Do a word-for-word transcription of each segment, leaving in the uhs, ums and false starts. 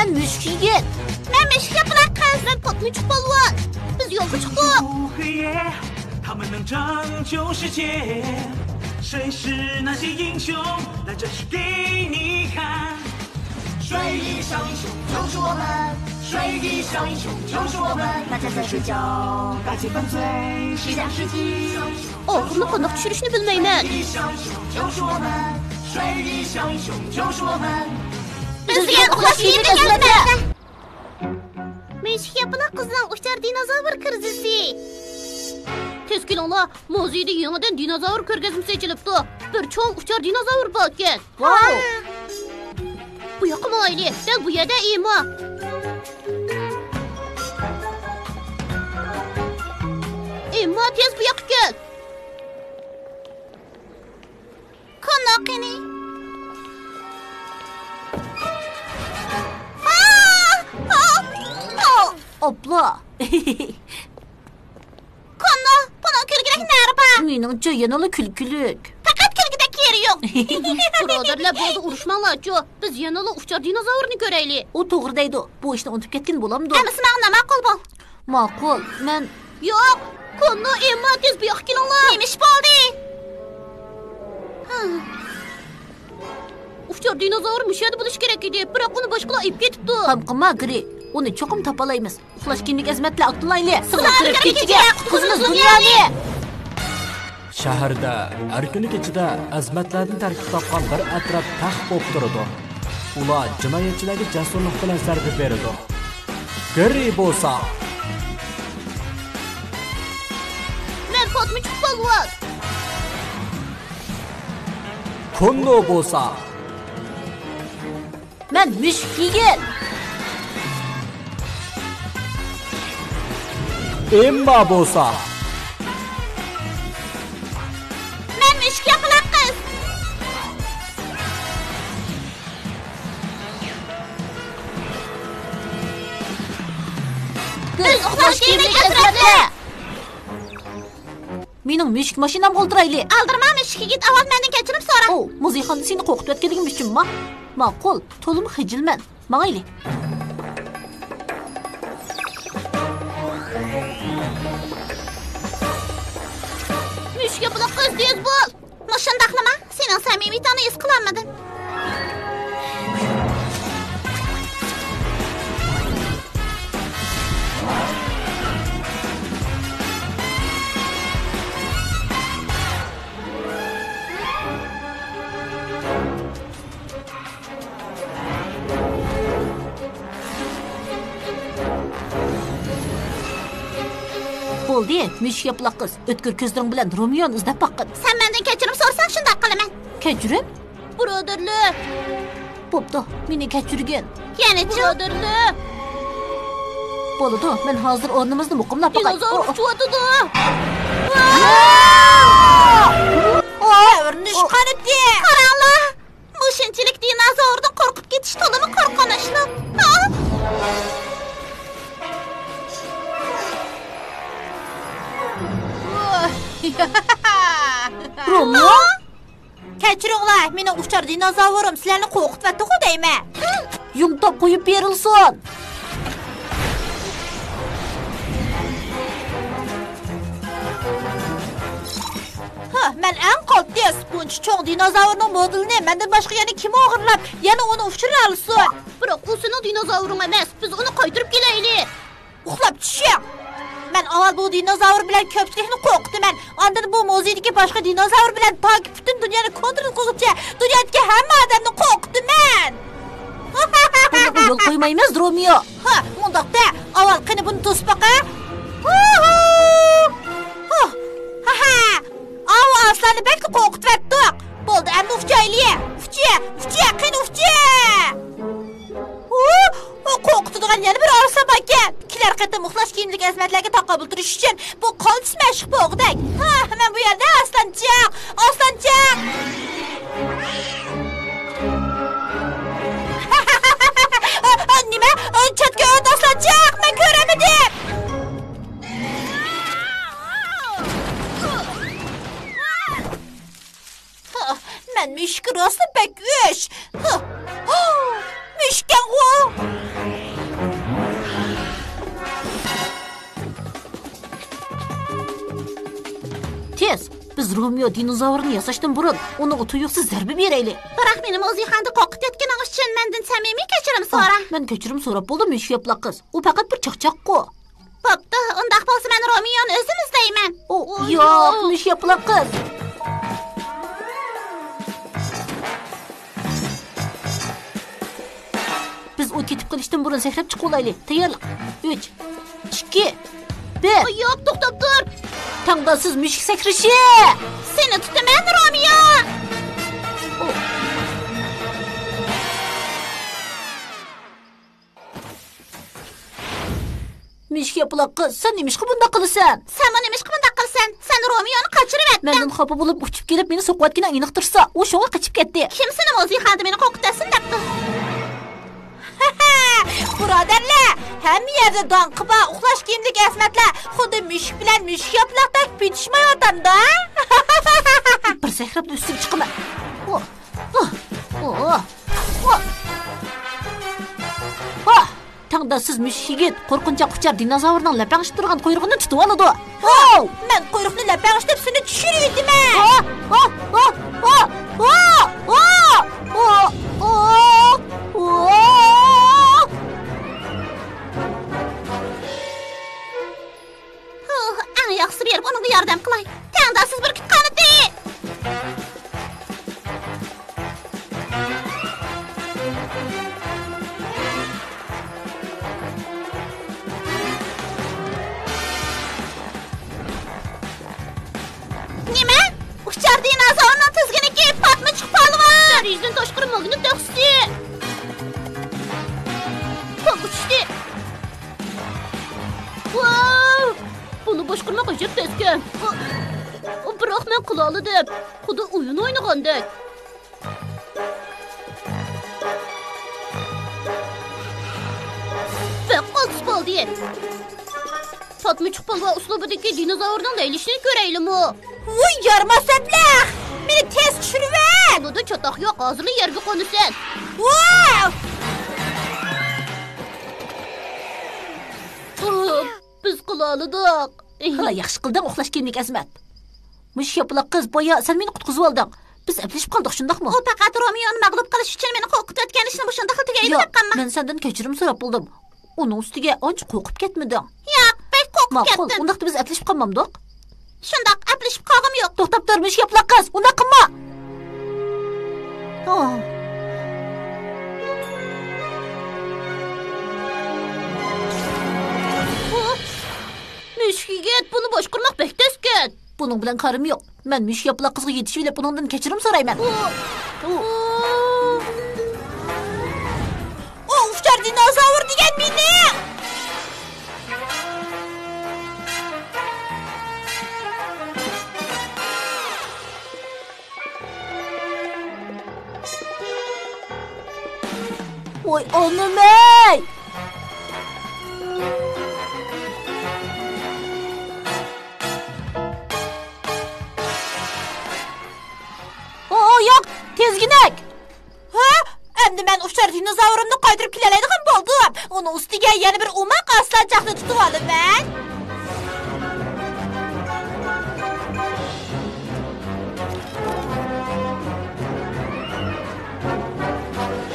مەن مۈشۈك يىگىت. مەن مۈشۈك ياپىلاق قىز. مەن پوتمۇچۇق پالۋان. بىز يولغا چىقتۇق. 他们能拯救世界，谁是那些英雄？来，这是给你看。水里小英雄救是我们，水里小英雄救是我们，大家在睡觉，大气粉碎，是讲世纪。 ئاغرىنى قانداق چۈشۈرۈشنى بىلمەيمەن. بىز دېگەن ئۇخلاش يېرىدىن كەلدى. مۈشۈك ياپىلاق قىزنىڭ ئۇچار دىنوزاۋر كىرىزىسى. تېز كېلىڭلار، مۇزېيدا يېڭىدىن دىنوزاۋر كۆرگەزمىسى ئېچىلىپتۇ. بىر چوڭ ئۇچار دىنوزاۋر باركەن. ۋاۋ! بۇ ياققا ماڭايلى. دەل بۇ يەردە ئېمما. ئېمما، تېز بۇ ياققا كەل. كوننو قېنى؟ ئا! ئا! ئا! ئاپلا. كوننو، بۇنىڭ كۈلكىلىك نەرى بار؟ مېنىڭچە يەنىلا كۈلكىلىك. پەقەت كۈلكىدەك يېرى يوق. بۇرادەرلەر، بولدى، ئۇرۇشماڭلارچۇ. بىز يەنىلا ئۇچار دىنوزاۋرنى كۆرەيلى. ئۇ توغرا دەيدۇ. بۇ ئىشنى ئۇنتۇپ كەتكىن بولامدۇ؟ ئەمىسە ماڭا ناماقۇل بول. ماقۇل، مەن. ياق، كوننو، ئېمما، تېز بۇ ياققا كېلىڭلار. نېمە ئىش بولدى؟ ئۇچار دىنوزاۋر مۇشۇ يەردە بولۇشى كېرەك ئىدى، بىراق ئۇنى باشقىلار ئېلىپ كېتىپتۇ. غەم قىلما، گرى. ئۇنى چوقۇم تاپالايمىز. ئۇخلاش كىيىملىك ئەزىمەتلەر ئاتلىنايلى. سىلەر كىرىپ كېچىگە قۇتقۇزىمىز دۇنيانى. شەھەردە ئەركىنلىك ئىچىدە ئەزىمەتلەردىن تەركىب تاپقان بىر ئەترەت پەخ بولۇپ تۇرىدۇ. ئۇلار جىنايەتچىلەرگە جەسۇرلۇق بىلەن زەربە بېرىدۇ. گېررى بولسا. مەن پوتمۇچۇق پالۋان. كوننو بولسا. مەن مۈشۈك يىگىت. ئېمما بولسا. مەن مۈشۈك ياپىلاق قىز. بىز ئۇخلاش كىيىملىك ئەترەتلەر. مېنىڭ مۈشۈك ماشىنامغا ئولتۇرايلى. ئالدىرىما، مۈشۈك يىگىت، ئاۋۋال مەندىن كەچۈرۈم سورا. ئو، مۇزېيخانىدا سېنى قورقۇتۇۋەتكەنلىكىم ئۈچۈنمۇ؟ ماقۇل، تولىمۇ خىجىلمەن. ماڭايلى. مۈشۈك ياپىلاق قىز، تېز بول! مۇشۇنداقلىما؟ سېنىڭ سەمىمىيىتىڭنى ھېس قىلالمىدىم. بولدى، مۈشۈك ياپىلاق قىز. ئۆتكۈر كۆزلىرىڭ بىلەن رومېونى ئىزدەپ باققىن. سەن مەندىن كەچۈرۈم سورىساڭ، شۇنداق قىلىمەن. كەچۈرۈم؟ بۇرادەرلەر! بوپتۇ، مېنى كەچۈرگىن. يەنىچۇ؟ بۇرادەرلەر! بولىدۇ، مەن ھازىر ئورنىمىزنى مۇقىملاپ باقاي. دىنوزاۋر ئۇچۇۋاتىدۇ! دەۋرنىش قانىتى! قاراڭلار! مۇشۇنچىلىك دىنوزاۋردىن قورقۇپ كېتىش تولىمۇ قورقۇنچلۇق. ھا؟ رومېو؟ كەچۈرۈڭلار، مېنىڭ ئۇچار دىنوزاۋرۇم سىلەرنى قورقۇتۇۋەتتىغۇ دەيمەن. يۇڭتاپ قويۇپ بېرىلسۇن! ھا، مەن ئەڭ قالتىس. بۇنچە چوڭ دىنوزاۋرنىڭ مودېلىنى مەندىن باشقا يەنە كىم ئوغرىلاپ، يەنە ئۇنى ئۇچۇرالىسۇن؟ بىراق ئۇ سېنىڭ دىنوزاۋرۇڭ ئەمەس. بىز ئۇنى قايتۇرۇپ كېلەيلى. ئۇخلاپ چۈشۈڭ! مەن ئاۋۋال بۇ دىنوزاۋر بىلەن كۆپچىلىكنى قورقۇتىمەن. ئاندىن بۇ مۇزېيدىكى باشقا دىنوزاۋر بىلەن تاكى پۈتۈن دۇنيانى كونترول قىلغۇچە دۇنيادىكى ھەممە ئادەمنى قورقۇتىمەن. بۇنىڭغا يول قويمايمىز، رومېو. ھا، مۇنداق دە، ئاۋۋال قېنى بۇنى توسۇپ باقە. ھۇھۇ! ھۇھ! ھەھە! ئاۋۇ ئاسلاننى بەكلا قورقۇتۇۋەتتۇق. بولدى، ئەمدى ئۇچايلى. ئۇچە، ئۇچە، قېنى ئۇچە! ھۇ! ئۇ قورقۇتىدىغان يەنە بىر ئارسلان باركەن. كېلەر قېتىم ئۇخلاش كىيىملىك ئەزىمەتلەرگە تاقابىل تۇرۇش ئۈچۈن بۇ قالتىس مەشىق بولغۇدەك. ھا، مەن بۇ يەردە، ئاسلانچاق! ئاسلانچاق! نېمە؟ چەتكە ئۆت، ئاسلانچاق! مەن كۆرەلمىدىم! مەن مۈشۈك، راستلا بەك ئۆچ. مۈشۈككەنغۇ. بىز رومىيو دىنوزاۋرنى ياساشتىن بۇرۇن ئۇنىڭغا تۇيۇقسىز زەربە بېرەيلى. بىراق مېنى مۇزېيخانىدا قورقۇتۇۋەتكىنىڭ ئۈچۈن مەندىن سەمىمىي كەچۈرۈم سورا. ئاھ، مەن كەچۈرۈم سوراپ بولدۇم، مۈشۈك ياپىلاق قىز. ئۇ پەقەت بىر چاقچاققۇ. بوپتۇ، ئۇنداق بولسا مەن رومىيونى ئۆزۈم ئىزدەيمەن. ئو، ئو، ياق، ياق. مۈشۈك ياپىلاق قىز. بىز ئۇ كېتىپ قېلىشتىن بۇرۇن سەكرەپ چىقىۋالايلى. تەييارلىق. ئۈچ، ئىككى، بىر. ئاي، ياق، توختاپ تۇر. تەڭداشسىز مۈشۈك سەكرىشى! سېنى تۇتىمەن، رومىيو! ئو. مۈشۈك ياپىلاق قىز، سەن نېمىشقا بۇنداق قىلىسەن؟ سەنمۇ نېمىشقا بۇنداق قىلىسەن؟ سەن رومىيونى قاچۇرۇۋەتتىڭ. مەندىن خاپا بولۇپ ئۇچۇپ كېلىپ مېنى سوقۇۋەتكىنىڭ ئېنىق تۇرسا، ئۇ شۇڭا قېچىپ كەتتى. كىم سېنى مۇزېيخانىدا مېنى قورقۇتىسەن دەپتۇ؟ بۇرادەرلەر، ھەممە يەردە داڭقى بار ئۇخلاش كىيىملىك ئەزىمەتلەر خۇددى مۈشۈك بىلەن مۈشۈك ياپىلاقتەك پېتىشمايۋاتامدۇ؟ بىر سەكرەپلا ئۈستىگە چىقىمەن. ئوھ، ئوھ، ئوھ، ئوھ. ئوھ! تەڭداشسىز مۈشۈك يىگىت، قورقۇنچاق ئۇچار دىنوزاۋرنىڭ لەپەڭشىپ تۇرغان قۇيرۇقىنى تۇتۇۋالىدۇ. ھو! مەن قۇيرۇقنى لەپەڭشىتىپ سېنى چۈشۈرۈۋېتىمەن! ھو! ھو! ھو! ھو! ئەڭ ياخشىسى بېرىپ ئۇنىڭغا ياردەم قىلاي. تەڭداشسىز بۈركۈت قانىتى! نېمە؟ ئۇچار دىنوزاۋرنىڭ تىزگىنىكى پاتمىچۇق پالۋان! دەرىجىدىن تاشقىرى ماگنىت تەخسىسى! توپقا چۈشتى! ۋاۋ! بۇنى باشقۇرماق ئەجەب تەسكەن. بىراق مەن قىلالىدىم. خۇددى ئويۇن ئوينىغاندەك. بەك قالتىس بولدى. پاتمىچۇق پالۋان ئۇسلۇبىدىكى دىنوزاۋرنىڭ لەيلىشىنى كۆرەيلىمۇ؟ ۋۇي، يارىماس ئەبلەخ! مېنى تېز چۈشۈرۈۋەت! بولىدۇ، چاتاق يوق، ھازىرلا يەرگە قونىسەن. ۋاۋ! بىز قىلالىدۇق. خېلى ياخشى قىلدىڭ، ئۇخلاش كىيىملىك ئەزىمەت. مۇشۇ ياپىلاق قىز بايا سەن مېنى قۇتقۇزۇۋالدىڭ. بىز ئەپلىشىپ قالدۇق، شۇنداقمۇ؟ ئۇ پەقەت رومىيونى مەغلۇپ قىلىش ئۈچۈن مېنى قورقۇتۇۋەتكەن ئىشنى مۇشۇنداقلا تۈگەيلى دەپ قالما. ياق، مەن سەندىن كەچۈرۈم سوراپ بولدۇم. ئۇنىڭ ئۈستىگە ئانچە قورقۇپ كەتمىدىڭ. ياق، بەك قورقۇپ كەتتىم. ماقۇل، ئۇنداقتا بىز ئەپلىشىپ قالمامدۇق؟ شۇنداق، ئەپلىشىپ قالغۇم يوق. توختاپ تۇر، مۈشۈك ياپىلاق قىز، ئۇنداق قىلما! ئاھ. مۈشۈك يىگىت، بۇنى باشقۇرماق بەك تەسكەن. بۇنىڭ بىلەن كارىم يوق. مەن مۈشۈك ياپىلاق قىزغا يېتىشىۋېلىپ، ئۇنىڭدىن كەچۈرۈم سورايمەن. ئۇ، ئۇ. ئۇ ئۇچار دىنوزاۋر دېگەن مېنىڭ! ۋاي ئانام-ئەي! ئو، ياق، تىزگىنەك! ھە؟ ئەمدى مەن ئۇچار دىنوزاۋرۇمنى قايتۇرۇپ كېلەلەيدىغان بولدۇم. ئۇنىڭ ئۈستىگە يەنە بىر ئوماق ئاسلانچاقنى تۇتۇۋالىمەن.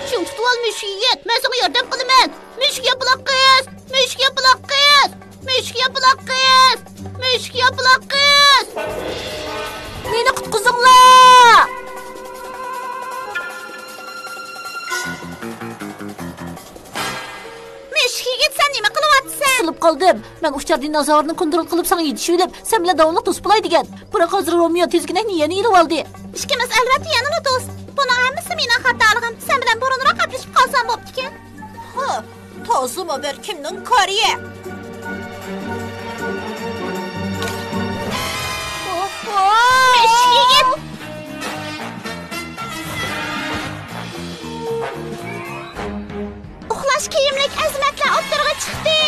شۇڭ تۇتۇۋال، مۈشۈك يىگىت، مەن ساڭا ياردەم قىلىمەن. مۈشۈك ياپىلاق قىز! مۈشۈك ياپىلاق قىز! مۈشۈك ياپىلاق قىز! مۈشۈك ياپىلاق قىز! مېنى قۇتقۇزۇڭلار! مۈشۈك يىگىت، سەن نېمە قىلىۋاتىسەن؟ قىسىلىپ قالدىم. مەن ئۇچار دىنوزاۋرنى كونترول قىلىپ ساڭا يېتىشىۋېلىپ، سەن بىلەن داۋاملىق دوست بولاي دېگەن. بىراق ھازىر رومىيو تىزگىنەكنى يەنە ئېلىۋالدى. ئىككىمىز ئەلۋەتتە يەنىلا دوست. بۇنىڭ ھەممىسى مېنىڭ خاتالىقىم. سەن بىلەن بۇرۇنراق ئەپلىشىپ قالسام بوپتىكەن. ھە، تازىمۇ بىر كىمنىڭ كارى. ئوھو! مۈشۈك يىگىت! ئۇخلاش كىيىملىك ئەزىمەتلەر ئوتتۇرىغا چىقتى.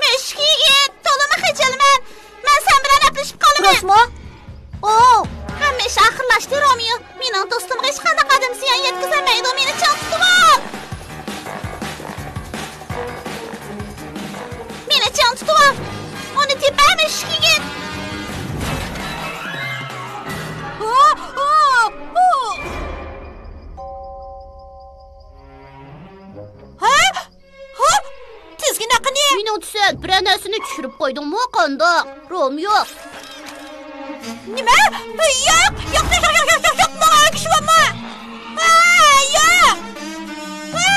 مۈشۈك يىگىت، تولىمۇ خىجىلمەن. مەن سەن بىلەن ئەپلىشىپ قالىمەن. راستمۇ؟ ئوۋ! ھەممە ئىش ئاخىرلاشتى، رومىيو. مېنىڭ دوستۇمغا ھېچقانداق ئادەم زىيان يەتكۈزەلمەيدۇ. مېنى چىڭ تۇتۇۋال! مېنى چىڭ تۇتۇۋال! ئۇنى تېپەرمىش كېيىن. ھە؟ ھە؟ تىزگىن ھەققىنى. مېنىڭ دېسە، بىرەر نەرسىنى چۈشۈرۈپ قويدۇڭمۇ قانداق؟ رومىيو. نېمە؟ ياق! ياق، ياق، ياق، ياق، ياق، ياق، ماڭا ئەگىشىۋالما! ھە، ياق! ھە!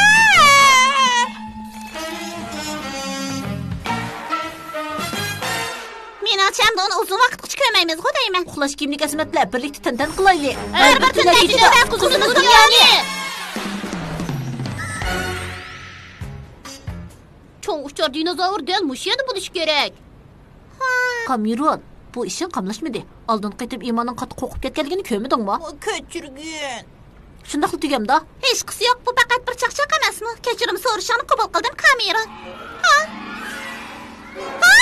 مېنىڭچە، ئەمدى ئۇنى ئۇزۇن ۋاقىتقىچە كۆرمەيمىزغۇ دەيمەن. ئۇخلاش كىيىملىك ئەزىمەتلەر، بىرلىكتە تەنتەنە قىلايلى. ھەر بىر تۈندە جۈدە قۇزىمىز دۇنيانى. چوڭ ئۇچار دىنوزاۋر دەل مۇشۇ يەردە بولۇشى كېرەك. كامېرون، بۇ ئىشىڭ قاملاشمىدى. ئالدىنقى قېتىم ئىماننىڭ قاتتىق قورقۇپ كەتكەنلىكىنى كۆرمىدىڭمۇ؟ كەچۈرگىن. شۇنداقلا تۈگەمدا؟ ھېچقىسى يوق، بۇ پەقەت بىر چاقچاق ئەمەسمۇ؟ كەچۈرۈم سورىشىڭنى قوبۇل قىلدىم، كامېرون. ھا؟ ھا؟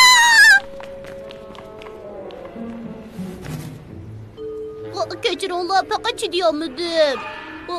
ئۇ، كەچۈرۈڭلار، پەقەت چىدىيالمىدىم. ئۇ،